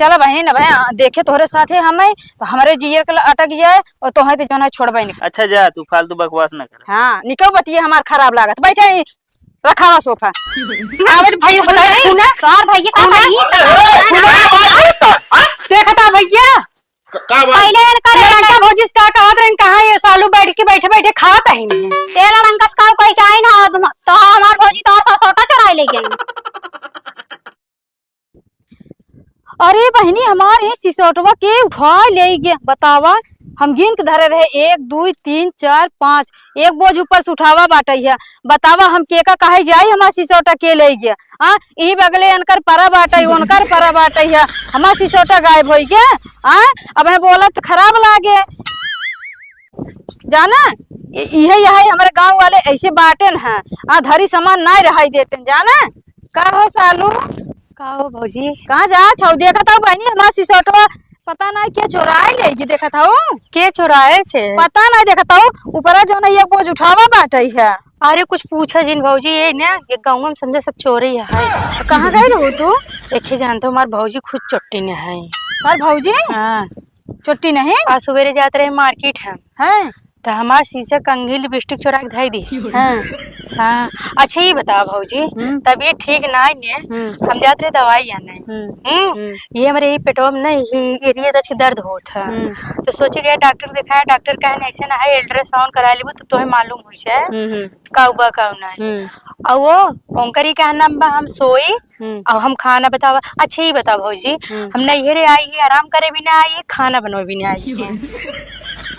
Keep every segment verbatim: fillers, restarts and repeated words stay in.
चला बहिनी, न भाई, देखे तोहरे साथे हमें, तो हमरे जियर के अटक जाए, और तोहे तो जौन है छोड़बे नहीं। अच्छा जा, तू फालतू बकवास न कर। हाँ, निकल बतिये हमार खराब लागत। बैठे ही, रखावा सोफा। आवत भाई, बताई सुना। तोहार भैया का सुना। करी? सुना। देखा था भैया? क-, का बात? पहले इनका लड़का भौजी से का कहत रहन, कहाँ ये सालू बैठ के, बैठे, बैठे खात है नहीं। तेरा रंग कस काऊ कही के आई ना, तो हमार भौजी तो ससोटा चुराई ले गई। अरे बहिनी, हमार ये सिसोटवा के उठा ले गया, बतावा। हम गिन के धरे रहे, एक, दुई, तीन, चार, पाँच, एक बोझ ऊपर से उठावा बाटै है। बतावा, हम केका कहे जाई, हमार सिसोटा के ले गया? आ, ई बगले अनकर परा बाटै, ओनकर परा बाटै है, हमार सिसोटा गायब होई गया। आ, अब है बोला तो खराब लागे। जाना, इ-, इहे, यही हमारे गाँव वाले ऐसे बाटेन हैं। आ, धरी सामान नाय रहाई देतेन, जाना। का हो सालू? का हो भौजी? कहाँ जात हौ? देखत हौ बहिनी, हमार सिसोटवा पता नाय के चोराए ले, ये देखत हौ? के चोराए से? पता नाय, देखत हौ, ऊपरा जौन है, एक बोझ उठावा बाटै है। अरे कुछ पूछा जिन भौजी, ये ना, ये गाँव में समझे सब चोरी है। कहाँ गए रहू तू? एक ही जानत हौ, हमार भौजी खुद चोट्टी न है। हमार भौजी? हाँ। चोट्टी नहीं? आज सुबेरे जात रहे मार्केट हम। हाँ। त हमार शीशा कंघी लिपस्टिक चोरा के धई दी। हाँ। हाँ। अच्छा, ये बताओ भौजी, हम्म। तबीयत ठीक नाई ने, हम्म। हम जात रहे दवाई आने। हम्म। हम्म? हम्म। ये हमरे यही पेटवा में ना, ये एरिया रच के दर्द होत है। हम्म। तो सोचे गए डॉक्टर दिखाए, डॉक्टर कहे, "ऐसे ना है, अल्ट्रासाउंड करा लेबू तो तोहे मालूम हो जाए।" हम्म, हम्म। काऊ बा, काऊ नाई। हम्म। और वो, ओंकरी का नाम बा, हम सोई, हम्म। और हम खाना बतावा। अच्छा, ये बताओ भौजी, हम्म। हम नैहरे आई ही, आराम करे भी ना आई ही, खाना बनवे भी ना आई ही।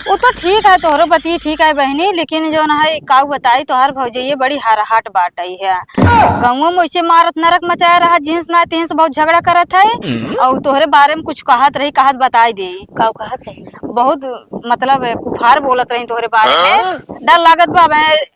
वो तो ठीक है, तोहरो बतिये ठीक है बहिनी, लेकिन जौन है, काऊ बताई, तोहार भौजइये बड़ी हरहट बाटै है। गाँवों में वैसे मारत नरक मचाया रहा, जिनस ना तिनस बहुत झगड़ा करत है, हम्म। और तोहरे बारे में कुछ कहत रही, कहत बताई दे। काऊ कहत रही? बहुत, मतलब, कुफार बोलत रही तोहरे बारे में। हाँ? डर लागत बा, अब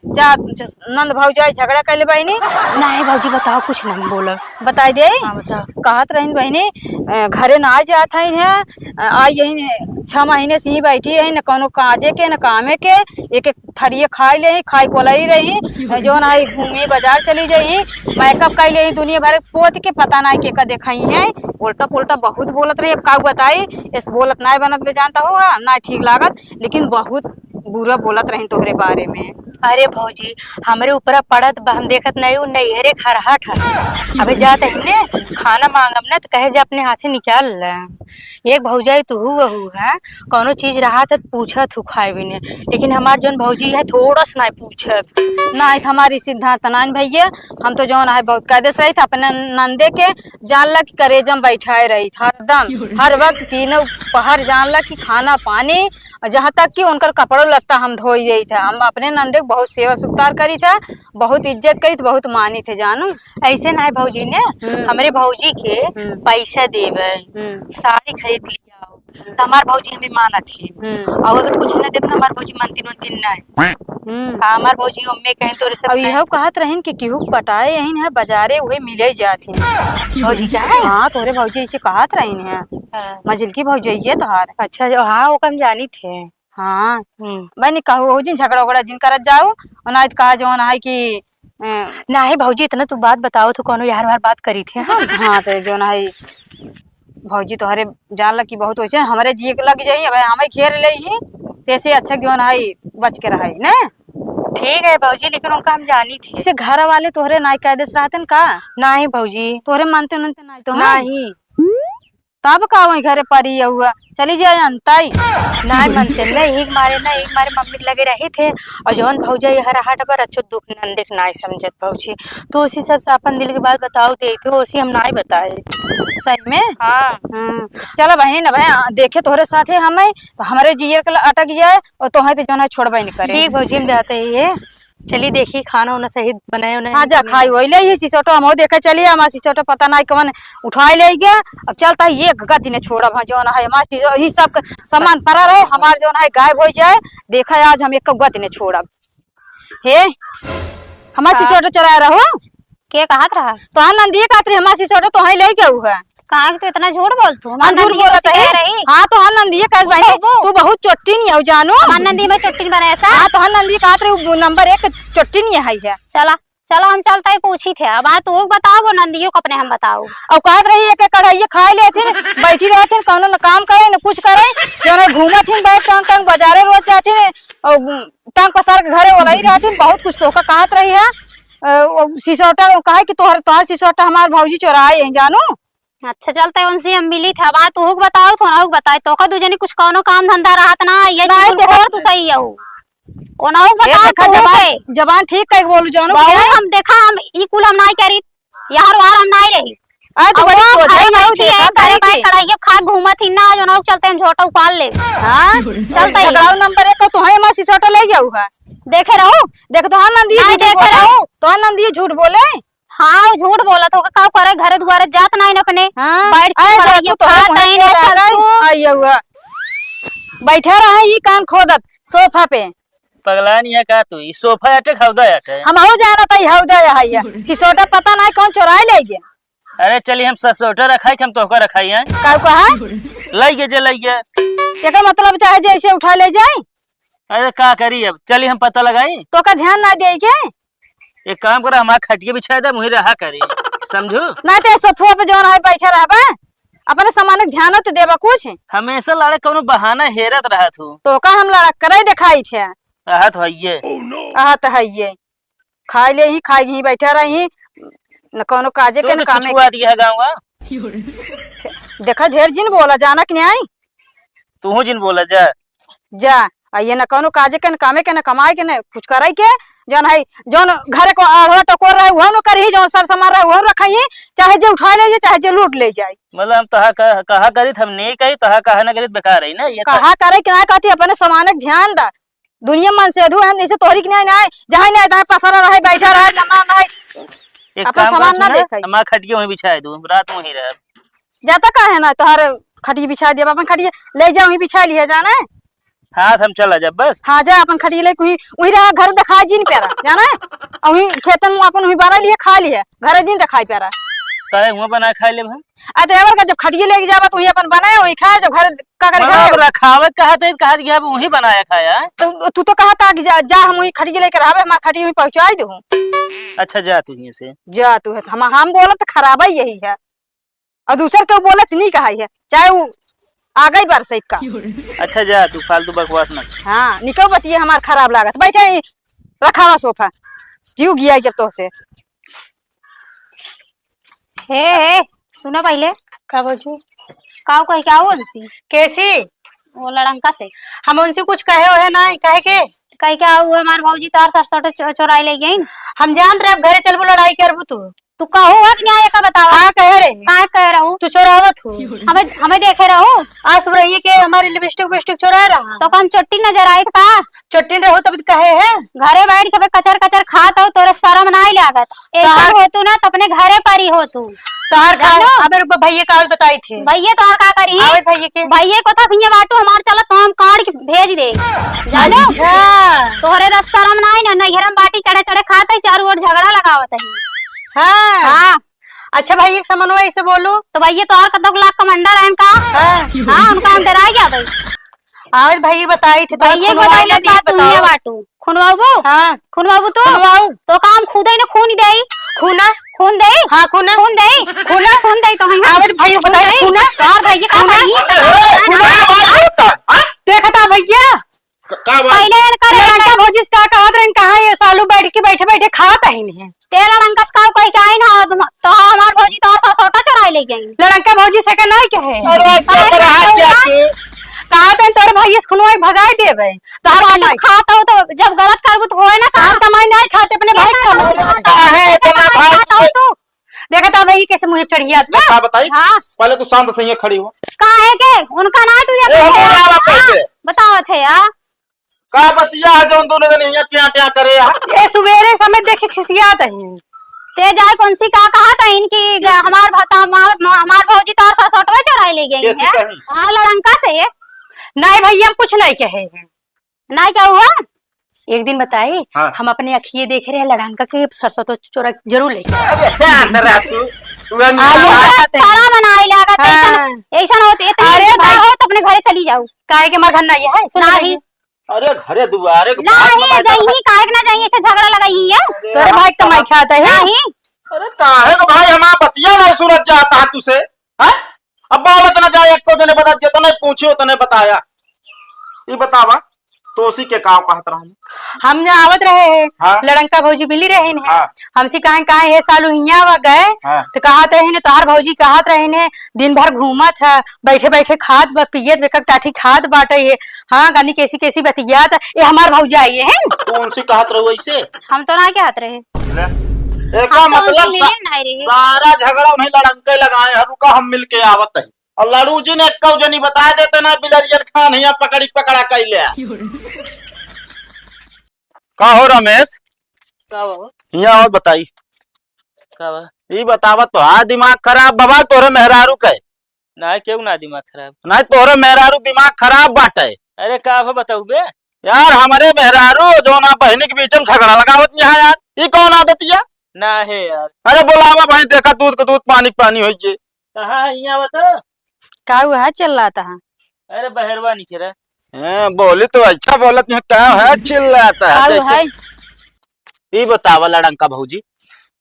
जा, ज-, नंद भौजाई झगड़ा कइले बहिनी। नाहीं भौजी, बताओ, कुछ ना हम बोलब। बताई दे। हाँ, बताओ। कहत रहिन बहिनी, अ, घरे ना जात हइन है, अ, आई यही छह महीने से ही बैठी है, न कौनो काजे के, न कामे के, एक एक थरिये खाई ले, खाई कोलाई रही, जौन आई घूमी बाजार चली जाई, मेकअप कई ले, दुनिया भर पोत के पता ना के का देखाई है, उल्टा पुल्टा बहुत बोलत रही। अब का बताई, इस बोलत ना बनत बे जानता हो, ना ठीक लागत, लेकिन बहुत बुरा बोलत रहिन तोहरे बारे में। अरे भौजी, हमरे ऊपरा पड़त बा, हम देखत नहीं, उ नैहरे खरहट है। अबे जात है ने, खाना मांगब ना तो कहे जे अपने हाथे निकाल ले। एक भौजाई तू हु, हु है, कौनो चीज रहा तो पूछत हु खाए बिने, लेकिन हमार जौन भौजी है थोड़ा सा ना पूछत। ना, हमारी सिद्धांत नान भैया, हम तो जौन है बहुत कायदे से रही था अपने नंदे के, जान ला कि करेजम बैठाए रही था हरदम, हर वक्त तीनों पहर जान ला कि खाना पानी, और जहाँ तक कि उनकर कपड़ों लत्ता हम धोई देई था। हम अपने नंदे के बहुत सेवा सत्कार करी था, बहुत इज्जत करी था, बहुत मानी थे जानू। ऐसे ना है भौजी ने, हम्म। हमरे भौजी के हम्म। पैसा देवे, हम्म। साड़ी खरीद लिया, हम्म। तो हमार भौजी हमें मानत है। हम्म। और अगर कुछ न देब तो हमार भौजी मनती नोनती ना है। हम्म। हाँ, हमार भौजी अम्मे कहें तोरे सब अब कहें। यह कहत रहिन कि केहू के पटाए यही है, बाजारे उहे मिले जात है। भौजी क्या है? हाँ, तोरे भौजी ऐसे कहत रहिन है। हाँ। मझिलकी भौजइये तोहार। अच्छा, जो, हाँ, ओका हम जानी थे। हाँ। हम्म। बहनी, कहू हो जिन झगड़ा उगड़ा जिन करत जाओ, और ना तो कहा जौन है कि, अ, नाहीं भौजी, इतना तू बात बताओ तो कौनो यार वार बात करी थे, हाँ? हाँ, तो जौन है भौजी तोहरे जान लग कि बहुत वैसे हमरे जिए के लग जाई, अब हमें घेर ले ही, तैसे अच्छा जौन है बच के रहे, ने? ठीक है भौजी, लेकिन उनका हम जानी थे। अच्छा, घर वाले तोहरे नाई कायदे से रहते न का? नाहीं भौजी। तोहरे मानते उनते नाई तो हैं? नाहीं। तब का वही घरे परी हुआ, चली जाए अंताई। नाहीं मनते, नहीं, एक मारे ना, एक मारे मम्मी के लगे रही थे, और जौन भौजाई हर हाट पर अच्छो दुख नंदे के नाहीं समझत भौजी, तो उसी सब से अपन दिल के बात बताओ दे थे, उसी हम नाहीं बताए। सही में? हाँ। हम्म। चलो बहनी ना भाई, देखे तोहरे साथे हमें, तो हमरे जियर के अटक जाए, और तोहे तो जौन है छोड़बे नहीं करे। ठीक भौजी, हम जाते ही है। चली देखी खाना उना सही बनाए उनाए हाँ, जा नहीं। खाई वही ले, ये सिसोटो हम देखे चली, हमार सिसोटो पता नहीं कौन उठाए ले गया। अब चलता है, ये गति ने छोड़ब, हाँ, जौन है हमार सिसो-, ये सब क-, सामान पड़ा रहे, हमार जौन है गायब हो जाए, देखा आज हम एक गति ने छोड़ब। हे, हमार हाँ। सिसोटो चोराए रहो। के कहत रहा? तोहार नंदिये कहत रही, हमार सिसोटो तोहे ले गऊ है। कहाँ कि तू इतना झूठ बोलत हू? हमार हम झूठ नंदिये बोलत तो से है। कह रही। हाँ, तोहार नंदिये कहत बहिनी, बहू। तू बहुत चोट्टी नहीं हो जानू। हमार नंदिये में चोट्टी नहीं बने ऐसा? हाँ, तोहार नंदिये कहत रही, वो नंबर एक चोट्टी नहीं है, है। चला। चलो हम चलत ही पूछी थे। अब हाँ तू बताओ, वो नंदियो को अपने हम बताओ। अब कहत रही एक एक कढ़ाइये खाए लेथिन, बैठी रहथिन, कौनो न काम करे न कुछ करे, जौन है घूमत हिन बैठ टंग टंग बजारे रोज जाथिन, और टंग पसार के घरे ओलही रहथिन, बहुत कुछ तोहका कहत रही है। अ, वो सिसौटा वो कहे कि तोहर, तोहर सिसौटा हमार भौजी चोराए है जानू। अच्छा चलत ही उनसे हम मिली थे। अब हाँ तू बताओ, सोना बताए, तोहका दू जनी कुछ कौनो काम धंधा रहत ना, ये नहीं, चुगलखोर देखा तू सही है। ओनहु ए, बता देखा, तू जबान, के। जबान ठीक कह के बोलू, जानू बहुत कि नहीं? हम देखा, हम ई कुल हम नाई करी, यार वार हम नाई रही। अरे, तो अब बड़ी वो सोझा घरे ही नहीं बैठी है, देखा, घरे कहीं बैठ की। कढ़ाई खा घूमत ही ना, जो नौक चलत ही हम झोटा उपाल ले। हाँ? चलत ही। झगड़ाऊ नंबर एक को तो है, हमार सिसौटा ले जाऊ है। देखे रहू? देख तो हाँ नंदी नहीं झूठ देखे बोले। रहू? तो हाँ नंदी झूठ बोले। हाँ, वो झूठ बोलत होगा, का करे, घरे दुआरे जात नाई न अपने। हाँ? बैठ के अरे, पढ़ाई तू तो खात हमें नहीं ना बोला चल कर, तू। आइए हुआ। बैठा रहा ही कान खोदत सोफा पे। पगलान यहाँ का तू, ई सोफा अटे, हौदा अटे? हम हौ जाना था, ई हौदा है, है। सिसोटा पता नहीं कौन चोराए ले गया। अरे चली, हम ससोटा रखाई, हम तोहका रखाई है। का कहा? लई गे जे लई गे। एकर मतलब चाहे जैसे उठा ले जाए। अरे का करी अब, चली हम पता लगाई। तोका ध्यान ना दे के? एक काम करा, हमार खटिया बिछा दे, वहीं रहा करी, समझू? ना ते सोफा पे जौन है बैठा रहबा, अपने सामान के ध्यान तो देबा कुछ। हमेशा लड़े कौनो बहाना हेरत रहत हूँ। तोका हम लड़क करे दिखाई थे। अहा तो हइये। अहा तो हइये। खाए ले ही, खाए ही बैठा रही, न कौनो काजे तू के, न तो कामे छुछुआ के। दिया है गाँव का। देखा, ढेर जिन बोला, जाना कि नहीं आई? तू जिन बोला, जा। जा, आ ये न कौनो काजे के, न कामे के, न कमाए के, न कुछ करे के, जौन है, जौन घर को आढ़वा टकोर रहे, उहो न करही, जौन सर सामान रहे, उहो रखही, चाहे जे उठा ले जाए, चाहे जे लूट ले जाए। मतलब हम तहा कह-, कहा करित, हम नहीं कही, तहा कहा न करित, बेकार है ना, ये तो कहा करे के ना कहती, अपने सामान के ध्यान दा। दुनिया में मनसेधु है, जैसे तोहरी के नहीं, नहीं, जहाँ नहीं, तहाँ पसरा रहे, बैठा रहे, जमा रहे। एक अपन काम कर, सामान ना सुना, देखाई। हमार खटिया वहीं बिछाए दू, रात में वहीं रह। जाता का है ना, तोहर खटिया बिछा दिया, अपन खटिया ले जा, वहीं बिछा लिया जाना है। हाँ, तो हम चला जाब बस। हाँ, जा अपन खटिया ले, वहीं, वहीं रहा, घर दिखाई जिन प्यारा, जाना है? और वहीं खेतन में अपन वहीं बना लिए, खा लिए, घर जिन दिखाई प्यारा। काहे हुआं बना खाए लेब हम? आ देवर का जब खटिया लेके जाबा, तो वहीं अपन बनाए, वहीं खाए, जब घर का करे मतलब खाए। अब रखावे कहा तो कहा कि अब वहीं बनाया खाया। तो तू तो कहा था कि जा, जा हम वहीं खटिया लेके रहबे, हमार खटिया वहीं पहुँचाई दे हूँ। अच्छा, जा तू यहीं से। जा तू है, हम, हम बोलत तो खराबा ही यही है। और दूसर के बोलत नहीं कहा है, चाहे वो आ गई बरसैत का। अच्छा, जा तू, फालतू बकवास मत। हाँ, निकल बतिये, हमार खराब लागत। बैठे ही रखावा सोफा, जीव गिया जब तो से। हे, हे, सुनो पहिले। का भौजी? काऊ कहि के आऊ उनसे? कैसी? वो लड़ंका से। हम उनसे कुछ कहे ओहे ना, कहे के? कहि के आऊ, हमार भौजी तोहार सरसोटे चो-, चोराई ले गई। हम जान रहे, अब घरे चलबू, लड़ाई करबू तू। तू कहू है कि नहीं, एका बतावा। हाँ, कहे रहे। का कहे रहू? तू चोरावत हो। हमें, हमें देखे रहू? आज सुबह रहिए के हमारी लिपस्टिक विपस्टिक चोरा रहा। तो कौन चोट्टी नजर आई था का? चोट्टी रहो तब कहे है। घरे बैठ के बे कचर कचर खात हो, तोरे शर्म नाई लागत। ऐसा तोहार होतू ना तो अपने घरे पर ही होतू। तोहार का जानो? अबे रुको, भैया का बताई थे। भैया तोहार का करी? आवे भैया के। भैया को तो भैया बाटू हमार चलत तो हम काट के भेज दे। जानो? अच्छा। तोहरे रस शर्म नाई ना, नैहरम बाटी चढ़े चढ़े खात है, चारों ओर झगड़ा लगावत है। हाँ। हाँ। अच्छा भैया के समनवा ऐसे बोलू। तो भैया तोहार कतक लाख कमांडर है इनका? हाँ। हाँ, उनका हम डरा गया भाई। आवे भैया बताई थे, भैया खुनवाई बताई ना थे, बात बताओ। तुम ये बाटू। खुनवाबू? हाँ। खुनवाबू तो? खुनवाऊ। तो काम खुदे न खून देई। खूना? खून देई? हाँ, खूना। खून देई? खूना? खून देई तो हम। आवे भैया बताई, खूना? खूना? यार भैया का खूना? करी? खूना? देखा था भैया? क-, का बात? पहले इनका लड़का भौजी से का कहत रहे, कहाँ ये सालू बैठ के बैठे बैठे खात है नहीं? ते लड़ंकस काऊ कहि के आइन ह, तो हमार भौजी तोहार ससोटा चोराई ले गई। लड़ंका भौजी से के नाई कहे। अरे, चुप रहा, जा तू। कहा तन तोर भाई स्कूल में भगाई देबे। तोहार बात कमाई। खाता हो तो जब गलत करबू तो होए ना का? तोहार कमाई नाई खाते अपने भाई के कमाई। काहे इतना भाई खाता हो तू? देखा था भाई कैसे मुँह चढ़िया था। का बताई? हाँ। पहले तू शांत से ये खड़ी हो। काहे के? उनका ना तू ए, हम देखा। बोला वाला कैसे? बताओ थे, हाँ। का बतिया है जौन दोनों जने हियां ट्यां ट्यां करे है? ए, सुबेरे समय देखे खिसियात है। ते जाए कौन सी का कहा था इनकी ग-, कैसे? हमार भता-, हमार, हमार भौजी तोहार ससोटवे चोराई ले गई कैसे है। कही? हाँ, लड़ंका से। नहीं भैया, हम कुछ नहीं कहे हैं। नहीं क्या हुआ? एक दिन बताई, हाँ। हम अपने अखिए देखे रहे लड़ंका के सरसों तो चोरा जरूर लेके। अरे शांत रह तू। तू हम आलू सारा बनाई लागत है, हाँ। ऐसन, ऐसन होत, इतनी अरे बार भाई। हो तो अपने घरे चली जाऊ। काहे के हमार घर नहीं है? सुन नहीं। भैया। अरे घरे दुआरे के बात में नहीं बैठा जाइही, काहे के ना जाइही, ऐसे झगड़ा लगाई है। अरे तोरे भाई कमाई खात है। नहीं। अरे काहे को भाई हमार बतिया नहीं सुनत जाता है तुसे, हैं? अब बोलत ना जाए, एको जने बता, जितने पूछियो उतने बताया। ई बतावा, तोसी के काव कहत रहन? हम जहाँ आवत रहे हैं, हाँ। लड़ंका भौजी मिली रहे हैं। हाँ। हमसे कहे, "काहे हे सालू हियाँ आवा गए?" हाँ। तो कहत रहे ने, "तोहार भौजी कहत रहे ने, दिन भर घूमत है, बैठे बैठे खात बा, पियत बेकक टाठी खात बाटे है।" हाँ, गानी कैसी कैसी बतियात है। ये हमार भौजाई है। कौन सी कहत रहो ऐसे? हम तो ना कहत रहे। ले। एका हम तो उनसे मतलब मिले सा-, ना रहे। सारा झगड़ा उन्हीं लड़ंके लगाए हैं, रुका हम मिल के आवत है। और लालू जी ने एक्का जनी बता देते ना, बिलरियन खान हियाँ पकड़ी पकड़ा कैले। का हो रमेश? का बाबा? हियाँ और बताई। का बा? ई बतावा तो, हाँ, दिमाग खराब बाबा तोरे मेहरारू के। ना, केहू ना दिमाग खराब। नहीं, तोरे मेहरारू दिमाग खराब बाटे। अरे, का बा बताऊ बे? यार, हमरे मेहरारू जो ना बहिनी के बीच में झगड़ा लगावत नहीं है यार, ई कौन आदत या? ना है यार। अरे, बोलावा भाई, देखा दूध के दूध, पानी के पानी होई जे। कहाँ है, हियाँ बता। का हुआ है, चिल्लाता है? अरे, बहरवा निकरा। हैं, बोली तो अच्छा बोलत नहीं, का है, चिल्लाता है का हुआ जैसे। है? ई बतावा लड़ंका भौजी,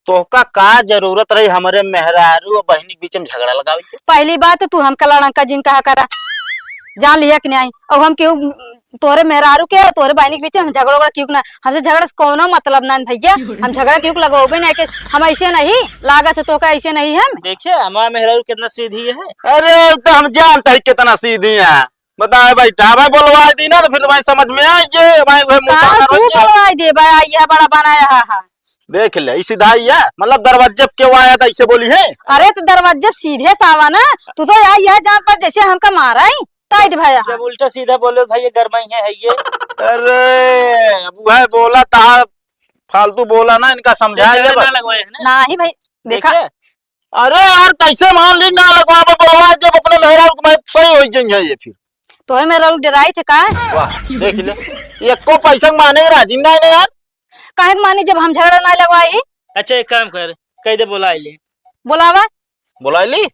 तोहका का जरूरत रही हमरे मेहरारू और बहिनी के बीच में झगड़ा लगावे के? पहली बात तो तू हमका लड़ंका जिन कहा करा, जान लिया कि नहीं? और हम केहू तोहरे मेहरारू के, तोहरे बहिनी के बीच में हम झगड़ा उगड़ा क्यों ना, हमसे झगड़ा से कौनो मतलब ना भैया, हम झगड़ा क्यों लगवाबे नहीं के, हम ऐसे नहीं लागत है तोहका, ऐसे नहीं हम। देखिए हमार मेहरारू कितना सीधी है। अरे तो हम जानते हैं कितना सीधी है, बताए बैठा भाई, बोलवा दी ना तो फिर भाई समझ में आई जे भाई वह का मुंह तू बोलवा दे भाई, यह बड़ा बनाया है, हाँ। देख ले, ई सीधा ही है, मतलब दरवाजे पे केहू आया था, ऐसे बोली है। अरे तो दरवाजे पे सीधे से आवा ना, तू तो यार यह जान पर जैसे हमका मारा ही, टाइट भया। जब उल्टा सीधा बोले भाई, ये गरमाई है, है ये। अरे, अब वह बोला था, फालतू बोला ना, इनका समझा देख, ले ना बस। लगवाए है ना? ना ही भाई, देखा। देखे? अरे यार, कैसे मान ली ना लगवा, बोलवा, जब अपने मेहरारू के भाई सही हो जाइए ये फिर। तोहरे मेहरारू डराई थे का? वाह, देख ले, एको पैसा के माने के राजी ना है यार। काहे के मानी जब हम झगड़ा ना लगवाई? अच्छा, एक काम कर, कह दे, बुला ले। बुलावा। बुला ली?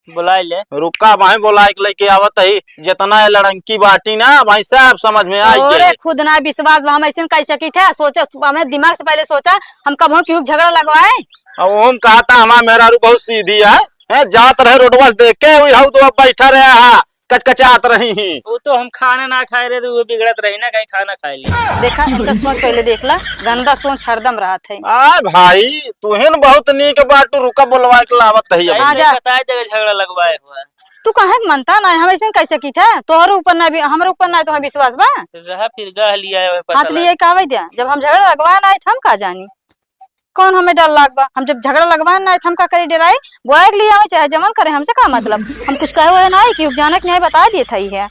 बुला ले। रुका, भाई बुला के लेके आवत ही। जितना ये लड़ंकी बाटी ना, भाई सब समझ में आई तोरे गए। खुद ना विश्वास बा, हम ऐसे कह सकी थे? सोचे, हमें दिमाग से पहले सोचा, हम कबहूँ क्यों झगड़ा लगवाए? अब हम कहा था, हमार मेहरारू बहुत सीधी है, हैं, जात रहे रोडवा से देख के, वही हऊ दो बैठा रहा है। कचकचात रही ही। वो तो हम खाना ना खाए रहे, तो वो बिगड़त रही ना, कहीं खाना खाए ले। देखा, इनका सोच पहले देख ला, गंदा सोच हरदम रहत है। आ भाई, तुहिन बहुत नीक बाटू, रुका बोलवा के लावत है अब। ऐसे आ जा। बताए जगह झगड़ा लगवाए हुआ। तू काहे के मनता ना, हम ऐसे कैसे की थे? तोहरे ऊपर ना भी, हमरे ऊपर ना तुम्हें विश्वास बा? रहा फिर गह लिया है, पता हाथ लिए लगा। का आवे दिया? जब हम झगड़ा लगवाए ना आए, तो हम का जानी? कौन हमें डर लाग बा? हम जब झगड़ा लगवाए ना, तो हम का करे डराई? बोआए के लिए आवे, चाहे जमन करे, हमसे का मतलब? हम कुछ कहे हुए ना है कि जाने के नहीं बता दिए था ही है।